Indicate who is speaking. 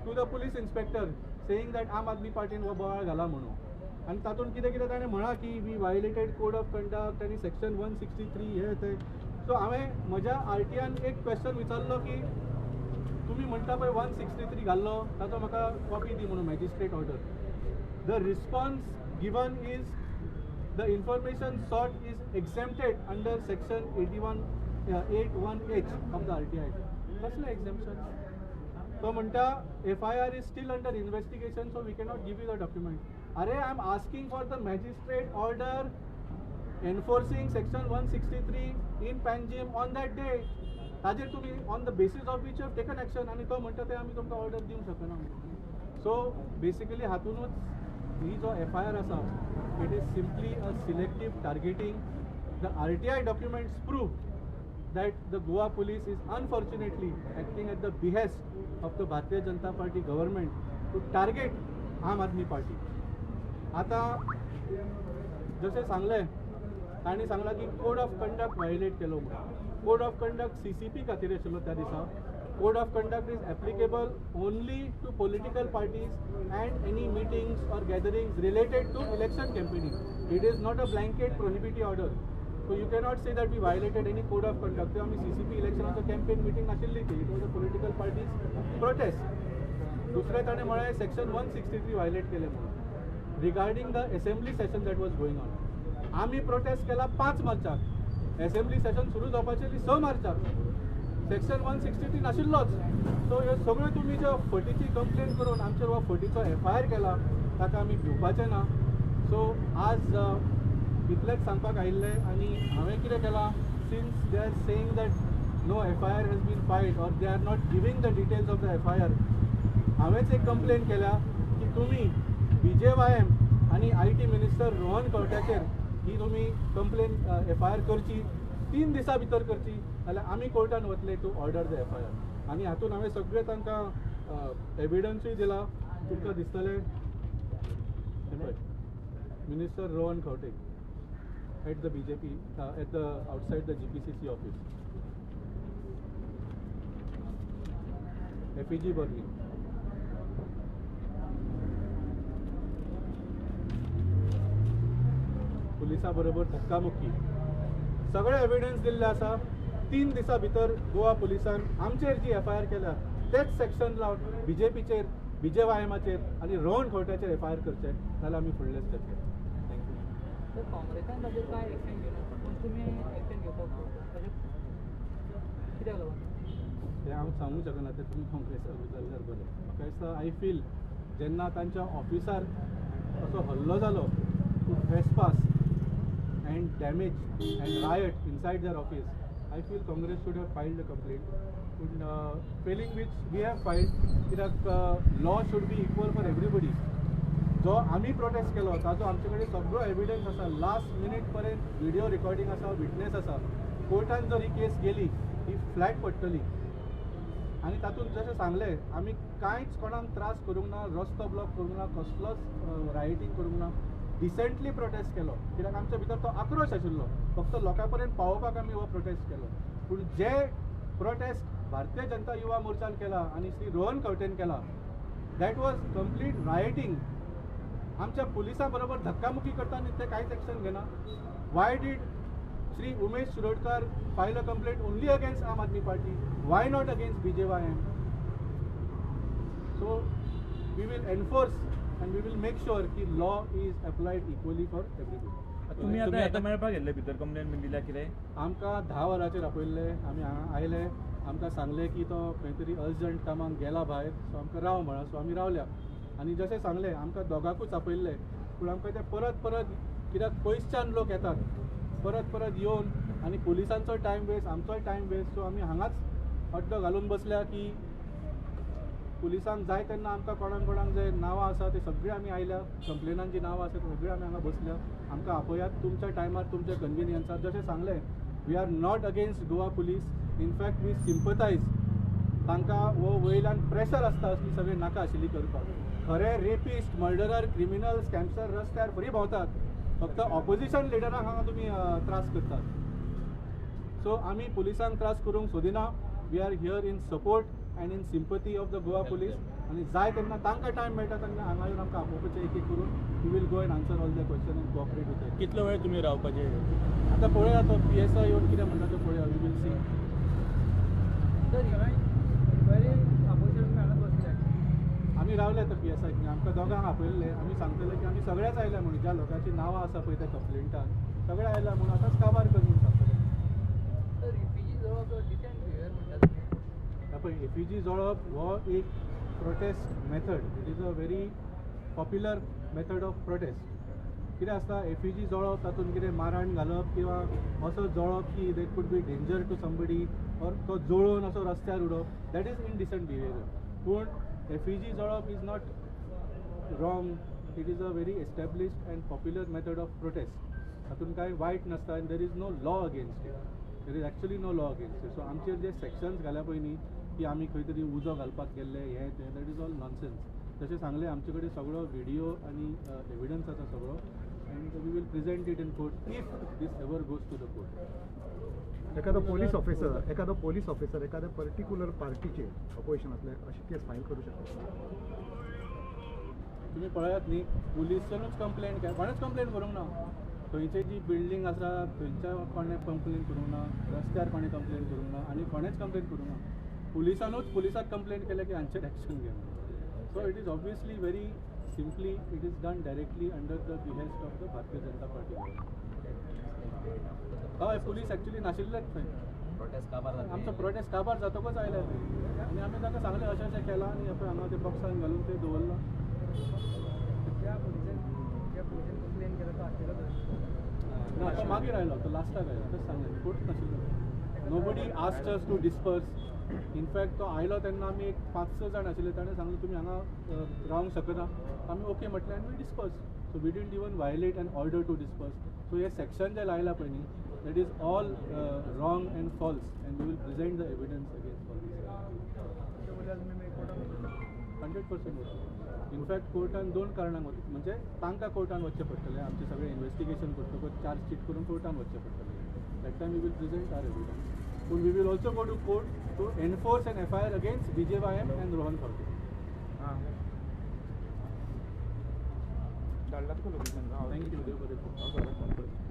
Speaker 1: to the police inspector saying that Aam Aadmi पार्टीन हो बोवाळ घाला म्हणून. आनी तातूंत कितें कितें ताणें म्हळां की we violated code of conduct आनी सेक्शन 163 हे ते. सो हांवें म्हज्या आरटीआन एक क्वेश्चन विचारलो की तुमी म्हणटा पळय 163 घाल्लो ताचो म्हाका कॉपी दी म्हणून magistrate order. The response given is the information sought is exempted under section 81 H of the RTI. कसलें एक्झेम्पशन? तो म्हणटा FIR is still under investigation, so we cannot give you the document. अरे, I am asking for the magistrate order enforcing section 163 in Panjim on that day. ताजेर तुमी on the basis of which you have taken action, आनी तो म्हणटा ते आमी तुमकां order दिवंक शकना. सो बेसिकली हातूनच ही जो एफआयआर आसा, it is simply a selective targeting. The RTI documents prove that the Goa police is unfortunately acting at the behest of the Bharatiya Janata Party government to target Aam Aadmi Party. आता जशें सांगलें, तांणी सांगलां की code of conduct violet केलो म्हणून. Code of conduct CCP खातीर आशिल्लो त्या दिसा. Code of conduct is applicable only to political parties and any meetings or gatherings related to election campaigning. It is not a blanket prohibitory order. So you cannot say that we violated any code of conduct. ते आमी CCP इलेक्शनाचो campaign meeting नाशिल्ली ती. It was a political parties protest. दुसरें ताणें म्हळें section 163 violet केलें म्हणून regarding the assembly session that was going on. आमी प्रोटेस्ट केला 5 मार्चाक, एसेंब्ली सेशन सुरू जावपाचें 6 मार्चाक. सेक्शन 163 नाशिल्लोच. सो ह्यो सगळ्यो तुमी ज्यो फटीची कंप्लेन करून आमचेर हो फटीचो एफआयआर केला ताका आमी भिवपाचें ना. सो आज इतलेंच सांगपाक आयिल्लें. आनी हांवें कितें केलां, since they are saying that no FIR has been filed or they are not giving the details of the FIR, हांवेंच एक कंप्लेन केल्या की तुमी बीजेवायएम आनी IT minister Rohan खंवट्याचेर ही तुमी कंप्लेन एफआयआर करची, 3 दिसां भितर करची, जाल्यार आमी कोर्टान वतले to order the FIR. आनी हातून हांवें सगळें तांकां एविडन्सूय दिला, तुमकां दिसतलें. Minister Rohan Khaunte at the BJP at the outside the GPCC office, effigy burning. पुलिसा बरोबर धक्कामुक्की, सगळे एविडन्स दिल्ले आसा. 3 दिसां भितर गोवा पुलिसान आमचेर जी एफआयआर केल्या तेच सेक्शन लावन बीजेपीचेर, बीजेवायएमाचेर आनी रोहन खंवट्याचेर एफआयआर करचे, जाल्यार आमी फुडले स्टेप घेतले. Thank you.
Speaker 2: तर काँग्रेसान ताजेर कांय एक्शन घेवना, पूण तुमी एक्शन घेवपाक अशें कित्याक लागून?
Speaker 1: तें हांव सांगूंक शकना, तें तुमी काँग्रेसाक विचारल्यार बरें. म्हाका दिसता I feel जेन्ना तांच्या ऑफिसार असो हल्लो जालो to trespass and damage and riot inside their office, I feel Congress should have filed a complaint. पूण failing which we have filed, कित्याक law should be equal for everybody. जो आमी प्रोटेस्ट केलो ताजो आमचे कडेन सगळो एविडन्स आसा, लास्ट मिनीट पर्यंत व्हिडिओ रिकॉर्डिंग आसा, विटनेस आसा. कोर्टान जर ही केस गेली ही फ्लॅट पडटली. आनी तातूंत जशें सांगलें, आमी कांयच कोणाक त्रास करूंक ना, रस्तो ब्लॉक करूंक ना, कसलोच रायटींग करूंक ना, डिसेंटली प्रोटेस्ट केलो, कित्याक आमच्या भितर तो आक्रोश आशिल्लो. फक्त लोकां पर्यंत पावोवपाक आमी हो प्रोटेस्ट केलो. पूण जे प्रोटेस्ट भारतीय जनता युवा मोर्चान केला आनी श्री रोहन खंवटेन केला, that was complete रायटींग. आमच्या पुलिसां बरोबर धक्कामुक्की करता आनी ते कांयच एक्शन घेना. Why did Shri Umesh Shirodkar file a complaint only against Aam Aadmi Party? Why not against BJYM? So we will enforce and we will make sure की law is applied equally for everybody.
Speaker 3: तुमी आतां हेका मेळपाक गेल्ले भितर complain बीन दिल्या कितें?
Speaker 1: आमकां 10 वरांचेर आपयल्ले, आमी हांगा आयले, आमकां सांगलें की तो खंय तरी अर्जंट कामाक गेला भायर, सो आमकां राव म्हळां, सो आमी रावल्या. आनी जशें सांगलें आमकां दोगांकूच आपयल्ले, पूण आमकां ते परत परत, कित्याक पयसच्यान लोक येतात परत परत येवन आनी पुलिसांचो टायम वेस्ट, आमचोय टायम वेस्ट. सो आमी हांगाच अड्डो घालून बसल्या की पुलिसांक जाय तेन्ना आमकां कोणाक कोणाक जे नांवां आसा ते सगळे आमी आयल्या, कंप्लेनांची नांवां आसा ते सगळे आमी हांगा बसल्या. आमकां आपयात तुमच्या टायमार, तुमच्या कन्विनियन्सार. जशें सांगलें, we are not against Goa police, in fact we sympathise. तांकां हो वयल्यान प्रेशर आसता असली सगळी नाका आशिल्ली करपाक. खरे रेपिस्ट, मर्डरर, क्रिमिनल, स्कॅमस्टर रस्त्यार फ्री भोंवतात, फक्त ऑपोजिशन लिडरांक हांगा तुमी त्रास करतात. सो आमी पुलिसांक त्रास करूंक सोदिना. We are here in support and in sympathy of the Goa police. आनी जाय तेन्ना तांकां टायम मेळटा तेन्ना हांगा येवन आमकां आपोवपाचें एक एक करून. We will go and answer all the question and cooperate with.
Speaker 3: कितलो वेळ तुमी रावपाचे?
Speaker 1: आतां पळोवया, तो PSI येवन कितें म्हणटा तें पळोवया. We will see. आमी रावले आतां PSI, आमकां दोगांक आपयल्ले. आमी सांगतले की आमी सगळेच आयल्या म्हणून, ज्या लोकांची नांवां आसा पळय त्या कंप्लेंटान सगळे आयल्या म्हणून आतांच काबार कर म्हणून सांगतले. पळय, एफिजी जळप हो एक protest method. It is a very popular method of protest. कितें आसता, एफिजी जळप, तातूंत कितें माराण घालप किंवा असो जळप की that could be danger to somebody, or तो जळोवन असो रस्त्यार उडोवप, that is indecent behaviour. पूण एफिजी जळप is not wrong. It is a very established and popular method of protest. तातूंत कांय वायट नासता आनी there is no law against it. There is actually no law against it. So आमचेर जे sections घाल्या पळय न्ही की आमी खंय तरी उजो घालपाक गेल्ले, हें तें, that is all nonsense. जशें सांगलें, आमचे कडेन सगळो व्हिडियो आनी एविडन्स आसा सगळो, and we will present it in court if this ever goes to the court.
Speaker 4: एखादो पोलीस ऑफिसर एखाद्या पर्टिक्युलर पार्टीचे अपोजिशन असले अशी केस फायल करू शकता?
Speaker 1: तुमी पळयात न्ही, पुलिसानूच कंप्लेन केल्या, कोणेच कंप्लेन करूंक ना. थंयची जी बिल्डींग आसा थंयच्या कोणें कंप्लेन करूंक ना, रस्त्यार कोणें कंप्लेन करूंक ना आनी कोणेंच कंप्लेन करूंक ना. पुलिसानूच पुलिसाक कंप्लेन केल्या की हांचेर एक्शन घे. So it is obviously very simply it is done directly under the behest of the Bharatiya Janata Party. हय, पुलीस एक्चुली नाशिल्लेच थंय. आमचो प्रोटेस्ट काबार जातकच आयले ते आनी आमी ताका सांगलें अशें अशें केलां आनी पळय हांगा ते बॉक्सान घालून ते दवरलां. ना, तो मागीर आयलो, तो लास्टाक आयलो. तेच सांगलें, कोणूच नाशिल्लो. Nobody asked us to disperse. In fact तो आयलो तेन्ना आमी एक 5-6 जाण आशिल्ले. ताणें सांगलें तुमी हांगा रावंक शकना. आमी ओके म्हटलें आनी we disperse. So we didn't even violate an order to disperse. So hey section जे लायला पळय न्ही, that is all wrong and false, and we will present the evidence against all this. 100% वतले. इनफॅक्ट कोर्टान दोन कारणांक वतले, म्हणजे तांकां कोर्टान वचचें पडटलें, आमचें सगळें इन्वेस्टिगेशन करतकच चार्जशीट करून कोर्टान वचचें पडटलें. That time we will present our evidence. पूण we will also go to court to enforce an FIR against BJYM and Rohan Khaunte. Thank you. देव बरें करूं.